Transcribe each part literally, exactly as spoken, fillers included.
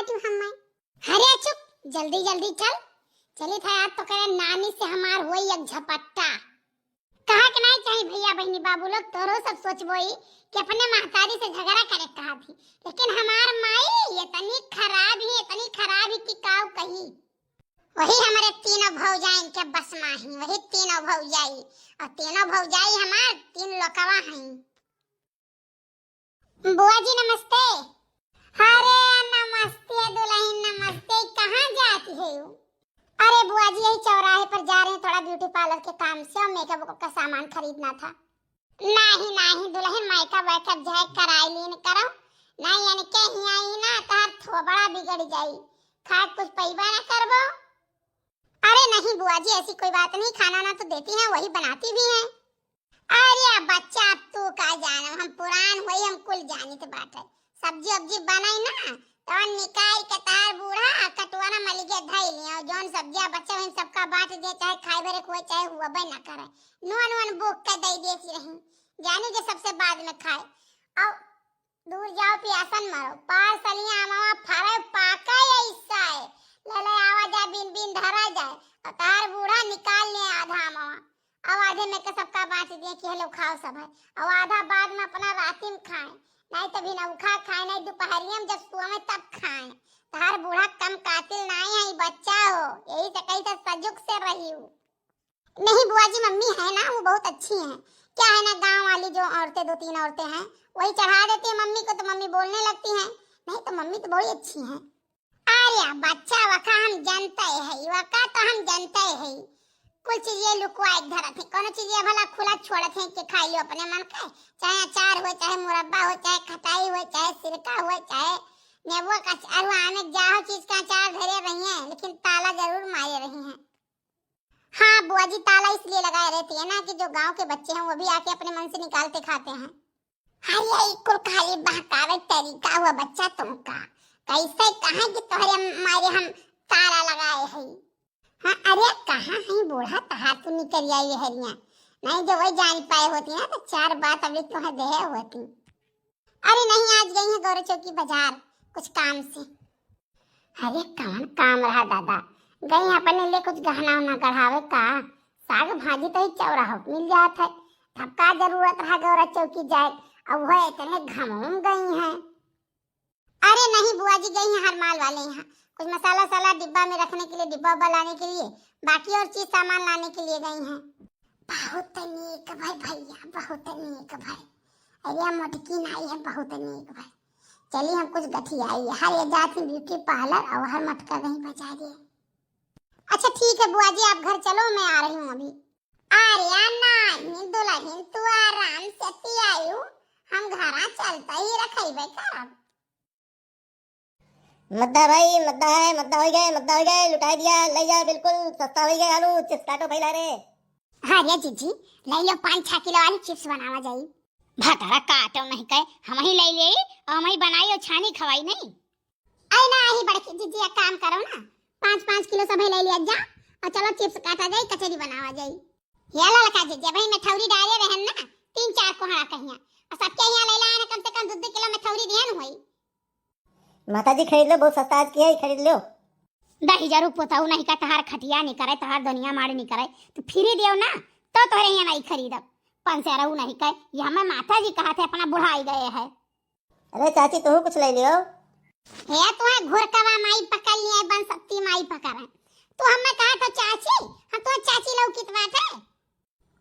तू हम्मे। अरे चुप, जल्दी जल्दी चल। चली था यार, तो करे नानी से हमार होई एक झपट्टा। कहा के नहीं चाही भैया बहिनी बाबू लोग, तोरो सब सोचबो ही कि अपने महतारी से झगड़ा करे कहा थी, लेकिन हमार माई इतनी खराब ही, इतनी खराब ही कि काऊ कही। वही हमरे तीनों भौजाइन के बस मा ही, वही तीनों भौजाई, और तीनों भौजाई हमार तीन लोकवा हैं। बुआ जी नमस्ते। अरे नमस्ते दुल्हन नमस्ते, कहाँ जाती है यू? अरे बुआ जी यही चौराहे पर जा रहे हैं थोड़ा ब्यूटी पार्लर के काम से और मेकअप का सामान खरीदना था। नहीं नहीं दुल्हन मेकअप वेकअप जो है कराई लीन करो, नहीं इनके हियाँ ही ना तोहर थोबड़ा बिगड़ जाई, खा कुछ पैबा ना करबो। अरे नहीं बुआ जी ऐसी कोई बात नहीं, खाना ना तो देती हैं वही बनाती भी हैं। अरे बच्चा, अब तू का जानो, हम पुरान होई, हम कुल जानित बाटे। सब्जी उब्जी बनाई ना, तवन निकाल के तार बूढ़ा आ कटुआना मलिगे धई लिया। जौन सब्जिया बच्चा वही सबका बांट दे, चाहे खाए भरे के होए, चाहे हुआ बे ना करे। नून वून बूक के दे देती रही, जानी जे सबसे बाद में खाए। और दूर जाओ पियासन मरो, पार सलिया आमवा फरे पाका ऐसा है। ले ले आवा जा बिन बिन धरा जाए, और तार बूढ़ा निकाल ले आधा आमवा। अब आधे में के सबका बांट दिए कि हेलो खाओ सब है, और आधा बाद में अपना राती में खाएं, नहीं तो भिनौखा खाएं, नहीं दोपहरिया में जब सोवे तब खाएं। तहार बूढ़ा कम कातिल नहीं है, ई बच्चा हो, यही से कही था सजुग से रही हो। नहीं बुआ जी, मम्मी है ना, वो बहुत अच्छी हैं। क्या है ना, गांव वाली जो औरतें, दो तीन औरतें हैं, वही चढ़ा देती है मम्मी को, तो मम्मी बोलने लगती हैं। नहीं तो मम्मी तो बड़ी अच्छी हैं। अरे बच्चा, वका हम जनते है, वका तो हम जनते है। कुल चीजें लुकवा के धरत है, कोनो चीजें भला खुला छोड़त है कि खाई लो अपने मन के, चाहे अचार हो, चाहे मुरब्बा हो, चाहे खटाई हो, चाहे सिरका हो, चाहे नेबुआ का अचार हो, आने जाहो चीज का अचार धरे रही है, लेकिन ताला जरूर मारे रही हैं। हाँ बुआ जी, ताला इसलिए लगाए रहती है ना कि जो गांव के बच्चे हैं वो भी आके अपने मन से निकालते खाते हैं। अरे ई कुल खाली बहकावे तरीका हुआ बच्चा तुमका, कैसे कहे कि तोहरे मारे हम ताला लगाए हई। हाँ अरे कहाँ है बूढ़ा तहार तू निकल आई हरिया, नहीं जो वही जान पाए होती ना तो चार बात अभी तुम्हें देहे होती। अरे नहीं, आज गई है गौरा चौकी बाजार कुछ काम से। अरे कौन काम रहा दादा, गई अपने लिए कुछ गहना उहना गढ़ावे का, साग भाजी तो ही चौराहा मिल जात है, तब का जरूरत रहा गौरा चौकी जाए, अब वह इतने घमों में गई हैं। अरे नहीं बुआ जी, गई हैं हर माल वाले यहाँ, कुछ मसाला साला डिब्बा में रखने के लिए, डिब्बा उब्बा लाने के लिए, बाकी और चीज सामान लाने के लिए गई हैं। बहुत नीक भाई भैया, बहुत नीक भाई। अरे मोटकी नाई है, बहुत नीक भाई। चली हम कुछ गठियाई, हर ये जात ही ब्यूटी पार्लर और हर मटका कहीं बजा दे। अच्छा ठीक है बुआ जी, आप घर चलो, मैं आ रही हूँ अभी। अरे नहीं दुल्हन, तू आराम से पियायु, हम घरा चलते ही रखेबे करब। मद्दा भाई, मद्दा है, मद्दा हो गए, मद्दा हो गए, लुटाई दिया, ले जा, बिल्कुल सस्ता हो गया आलू, चिप्स काटो पहला रे। हाँ रे जीजी, ले लो पाँच छह किलो आलू चिप्स बनावा जाई। भतारा काटो नहीं कहे, हम ही ले ले, और हम ही बनाई और छानी खवाई नहीं। आई ना, आई बड़की जीजी, एक काम करो ना, पाँच पाँच किलो सब ही ले लिया जा, और चलो चिप्स काटा जाई, कचौरी बनावा जाई। ये ललका जीजी, भाई में ठौरी डाले रहन ना, तीन चार कोहड़ा कहिया, और सबके यहाँ ले लाए ना, कम से कम दो दो किलो में ठौरी दिहन होई। माता जी खरीद लो, बहुत सस्ता आज की है, खरीद लो। दहिजरू पुतऊ नहीं का तहार खटिया नहीं करे, तहार दुनिया माड़ी नहीं करे, तो फिरी देव ना, तो तोहरे यहाँ नहीं खरीदब। पंसेरऊ नहीं कहे, ये हमें माता जी कहा थे, अपना बुढ़ाई गए है। अरे चाची, तू कुछ ले लियो। हे तुम्हें घुरकवा माई पकड़ लिया, बन सकती माई पकड़ है। तू हमें कहा था चाची, हम तो चाची लौकित बाटे।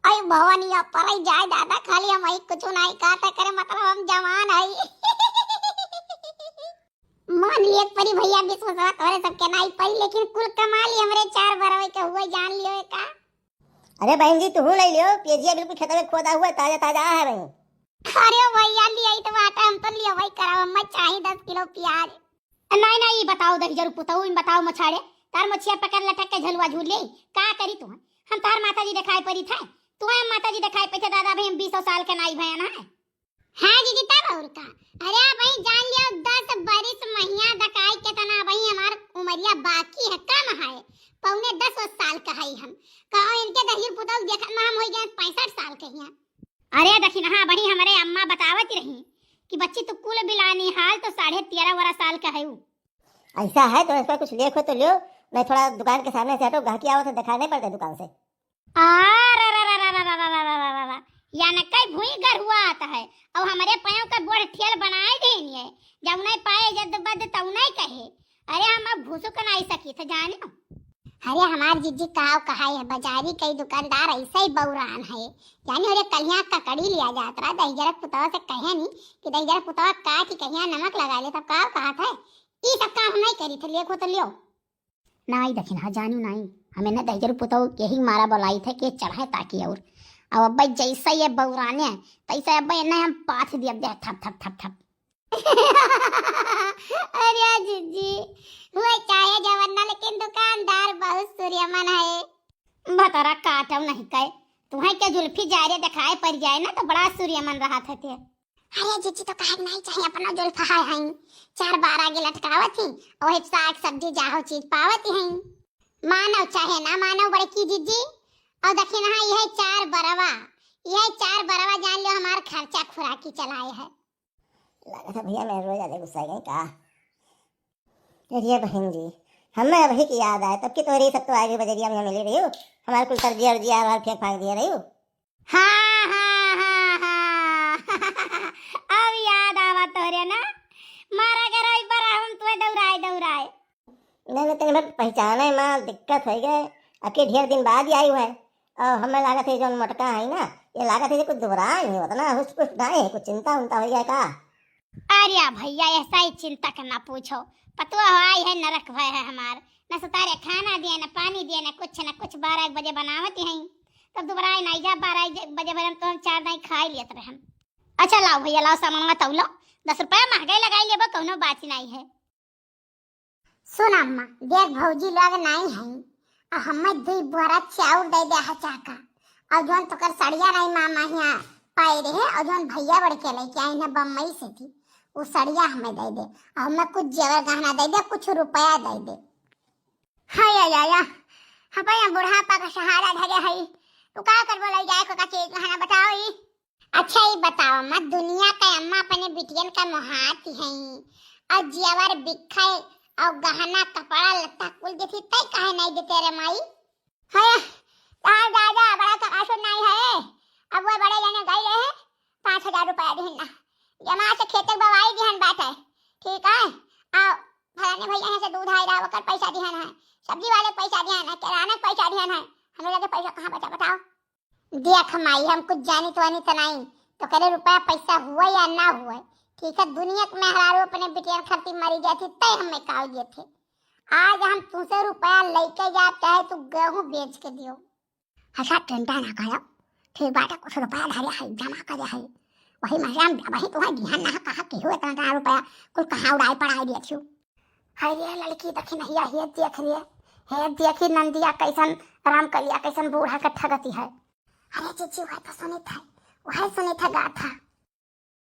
अरे भवानी, अब परई जाए दादा, खाली हम वही कुछ नहीं कहता करे, मतलब हम जवान हई। मान लिए परी भैया, विश्वासवा तोरे सबके नहीं परी, लेकिन कुल कमाल ही हमरे चार बरवे के हुए, जान लियो का। अरे बहन जी, तू ले लियो, पियजिया बिल्कुल खेत में खोदा हुआ, ताजा ताजा है बहन। अरे भैया, लिया ही तो बात है, हम तो लिया वही करा, हमें चाहिए दस किलो प्याज। नहीं, नहीं, बताओ दहिजरू पुतऊ, इन बताओ मछाड़े, तार मछिया पकड़ लटक के झलुआ झूल ले, का करी तू? हम तार माता जी दिखाई पड़ी थे, तू हम माता जी दिखाई पड़ी थे, दादा भाई हम बीस साल के नाई भयन है। हाँ जीजी, तब और का? अरे भाई जान लियो, दस बरिस महिया दकाई केतना भाई हमार उमरिया बाकी है, कम है, पौने दस साल का है हम। कहो इनके दहिजरू पुतऊ देखत में हम हो गए पैंसठ साल के हिया। अरे दखिनहा बही हमरे अम्मा बतावत रही कि बच्ची तू कुल बिलानी हाल तो साढ़े तेरह वरा साल का है उ। ऐसा है तो इस पर कुछ लेख हो तो लियो, नहीं थोड़ा दुकान के सामने से हटो, गाहकी आवत है, दिखाई नहीं पड़ते दुकान से। अरे रा रा रा रा रा रा रा रा रा रा। या न कई भुई गरुआ आता है, और हमारे पायों का बोर ठेल बनाए देनी है, जब नहीं पाए जद बद तब नहीं कहे। अरे हम अब घुसुक नहीं सकी थे जानियो। अरे हमार जिज्जी काव कहाई है, बाजारी कई दुकानदार ऐसा ही बौरान है। जानी हो रे कलिया ककड़ी लिया जात रहा, दहिजरक पुतवा से कहे नहीं कि दहिजरक पुतवा काट के कहिया नमक लगा ले, तब काव कहा था, ई सब काम हम नहीं करी थे, लेखो तो लियो। नाई दखिन हा जानू नाई, हमें न दहिजरू पुतऊ यही मारा बोलाई थे कि चढ़ाए ताकि और। अब अब्बे जैसा ये बौराने, तैसा अब्बे इन्हें हम पाथ दिया दे, थप, थप, थप, थप। अरे जिज्जी, हुए चाहे जवन ना, लेकिन दुकानदार बहुत सूर्यमन है। भतरा काटव नहीं कहे, तुम्हें के जुल्फी जारे दिखाए पड़ जाए ना तो बड़ा सूर्यमन रहा थे ते। अरे जिज्जी तो कहे नहीं चाहे, अपना जुल्फ हाय हई, चार बार आगे लटकावत ही, और एक साग सब्जी जाहो चीज पावत ही। मानव चाहे ना मानव बड़की जिज्जी, और दखिन हा यह चार बरवा, यह चार बरवा जान लो हमार खर्चा खुराकी चलाए है। लगा था भैया मैं रोज आते गुस्सा गई का। अरे बहन जी, हमें अभी की याद आए, तब की तोहरी सब तो आगे बजरिया में मिली रही हो, हमारे कुल सब्जी और जी आर फेंक फांक दिए रही हो। हाँ, हाँ, हाँ, हाँ। अब याद आवा तोहरे ना, मारा गरई पर हम तुहे दौड़ाए, दौड़ाए। नहीं, नहीं, तनी भर पहचाने मा दिक्कत होइ गए, अके ढेर दिन बाद ही आई हुए। और हमें लागत है जौन मोटका है ना, ये लागत है जे कुछ दुबरा नहीं होता ना, हुस कुछ नहीं है, कुछ चिंता उंता होइ गया का? अरे भैया, ऐसा ही चिंता के ना पूछो, पतवा हो आई है, नरक भय है हमार, न सुतारे खाना दिए, न पानी दिए, न कुछ, न कुछ, बारह एक बजे बनावत ही हैं, तब दुबरा नहीं जा, बारह एक बजे भर हम तो हम चार दाई खाई लेत रहे हम। अच्छा लाओ भैया, लाओ सामान तौलो, दस रुपया महंगाई लगाई लेबो, कौनो बात ही नहीं है। सुन अम्मा, देख भौजी लोग नाई हई, आ हमें दुई बोरा चाउर दे दे हा चाका, और जौन तोकर सड़िया नाई मामा हियाँ पाए रहे, और जौन भैया बड़के लेके आई ना बम्बई से थी, उ सड़िया हमें दे दे, और हमें कुछ जेवर गहना दे दे, कुछ रुपया दे दे। हाय या, या, या, हम यहाँ बुढ़ापा का सहारा धरे हई, तू का करबो लई जाए को का चीज गहना बताओ ई? अच्छा, ई बताओ, अम्मा, दुनिया के अम्मा अपने बिटियन का मोहात हई, और जेवर बिखे और गहना कपड़ा लत्ता कुल देती, तै काहे नहीं देते रे माई? है, तार दादा बड़ा का आंसू नहीं है, अब वो बड़े जाने गई रहे, पाँच हजार रुपया दिहन ना, जमा से खेत के बवाई दिहन बात है, ठीक है, आओ, फलाने भैया यहाँ से दूध आई रहा, ओकर पैसा दिहन है, सब्जी वाले पैसा दिहन है, किराना के पैसा दिहन है, हमें लगे पैसा कहाँ बचा बताओ? देख माई, हम कुछ जानी तो आनी तो नहीं, तो करे रुपया पैसा हुआ या ना हुआ, ठीक है, दुनिया के मेहरारू अपने बिटिया खातिर मरी जाती, तय हमें काव ये थे। आज हम तुमसे रुपया लेके जाब, चाहे तू गेहूं बेच के दियो। अच्छा, टेंटा ना करो, ठीक बात है, कुछ रुपया धरे है, जमा करे है, वही में से हम, वही तुम्हें ध्यान ना कहा कि हो इतना, इतना रुपया कुल कहाँ उड़ाई पड़ाई दिए थियो। हाय रे लड़की, देखी नहीं, हे देख रे, हे देखी नंदिया कैसन, राम कलिया कैसन बूढ़ा के ठगती है। अरे जीजी, वह तो सुनित है, वह सुनित है गाथा।